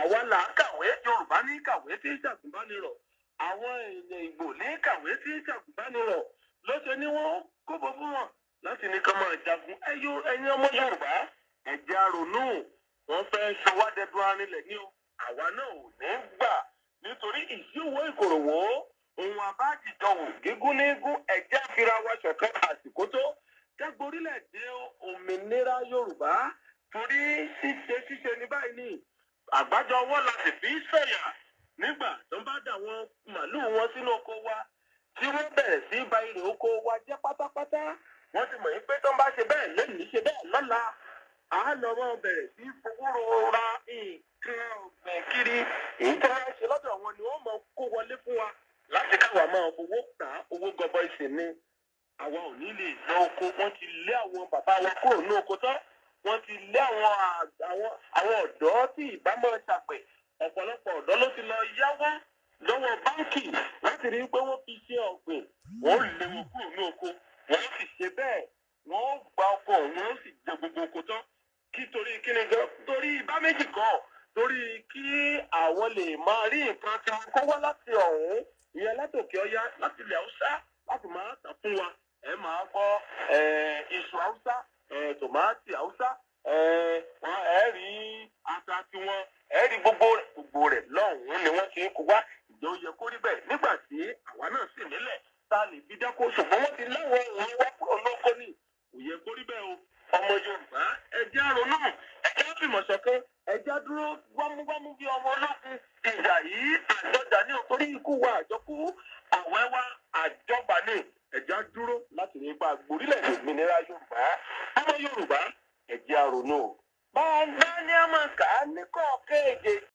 Àwa là ń kàwé. Yorùbá ní kàwé tí ń ṣàgùnbánirọ̀, àwọn èèyàn Ìgbò ní kàwé tí ń ṣàgùnbánirọ̀ ló ṣe ní wọ́n kóbọ fún wọn láti ní ká máa jagun. Ẹ̀yin ọmọ Yorùbá, ẹ jẹ́ á ronú. Wọ́n fẹ́ sọ wá dẹdun arinlẹ̀ ní o. Àwa náà ò ní gbà, nítorí ìṣíwò ìkòròwò ohun abájìjọwò gígún ní gún. Ẹ jẹ́ á fira wa ṣọ̀kan. Àsìkò tó kẹ́gbẹ́ orílẹ̀-èdè òmìnira Yorùbá, torí ṣíṣe ṣíṣe ní báyìí ní àgbájọ ọwọ́ la sì fi ń sọ̀yà. Nígbà tó ń bá dà wọn màlúù wọn sínú oko wa, tí wọ́n bẹ̀rẹ̀ sí ba irè oko wa jẹ́ pátápátá, wọ́n ti mọ̀ yín pé tó ń bá ṣe bẹ́ẹ̀ lónìí, ṣe bẹ́ẹ̀ lọ́la, á lọ mọ́ bẹ̀rẹ̀ sí fowó ra nǹkan ọ̀gbìn kiri. Èyí tí wọ́n ṣe lọ́dọ̀ wọn ni wọ́n mọ̀ kó wọlé fún wa láti káwa máa fowó tà. Owó gọbọi sì ni. Àwa ò ní lè lọ oko. Wọ́n ti lé àwọn bàbá wa kúrò ní oko tán. Wọ́n ti lé àwọn ọ̀dọ́ tí ìbámu ṣàpẹ̀. Ọ̀pọ̀lọpọ̀ ọ̀dọ́ ló ti lọ yáwó lọ́wọ́ báńkì láti rí i pé wọ́n fi ṣe ọ̀gbìn. Wọ́n lé wọn kúrò ní oko, wọ́n sì ṣe bẹ́ẹ̀, wọ́n gba oko, wọ́n sì jẹ gbogbo oko tán. Kí torí kíni gan? Torí ibà méjì kọ́, torí kí àwọn lè máa rí nǹkan tí wọ́n kó wá láti ọ̀hún, ìyẹn látòkè ọya, láti ilẹ̀ Haúsá, láti máa tà fún wa. Ẹ máa gbọ́ iṣu Haúsá, tòmátì Haúsá, ẹ rí ata tiwọn, ẹ rí gbogbo rẹ̀, gbogbo rẹ̀ lọ́hùn-ún ni wọ́n ti ń kó wá. Ìjọ yẹ kó rí bẹ́ẹ̀ nígbà tí àwa náà sì nílẹ̀ tá a lè fi dáko? Ṣùgbọ́n wọ́n ti láwọn òun wá kúrò lóko ní. Kò yẹ kó rí bẹ́ẹ̀ o. Ọmọ Yorùbá, ẹ jẹ́ á ronú, ẹ jẹ́ á fìmọ̀ ṣọ̀kan, ẹ jẹ́ á dúró gbámúgbámú bí ọmọ ológun. Ìjà yìí, àjọjà ní, torí ikú wa àjọkú, àwẹ̀ wa àjọgbà ní. Ẹ jẹ́ á dúró láti rí ipa gborílẹ̀-èdè òmìnira Yorùbá. Ọmọ Yorùbá, ẹ jẹ́ á ronú o. Bá a ní a máa kà á ní kọ̀ọ̀kan èjèèjì.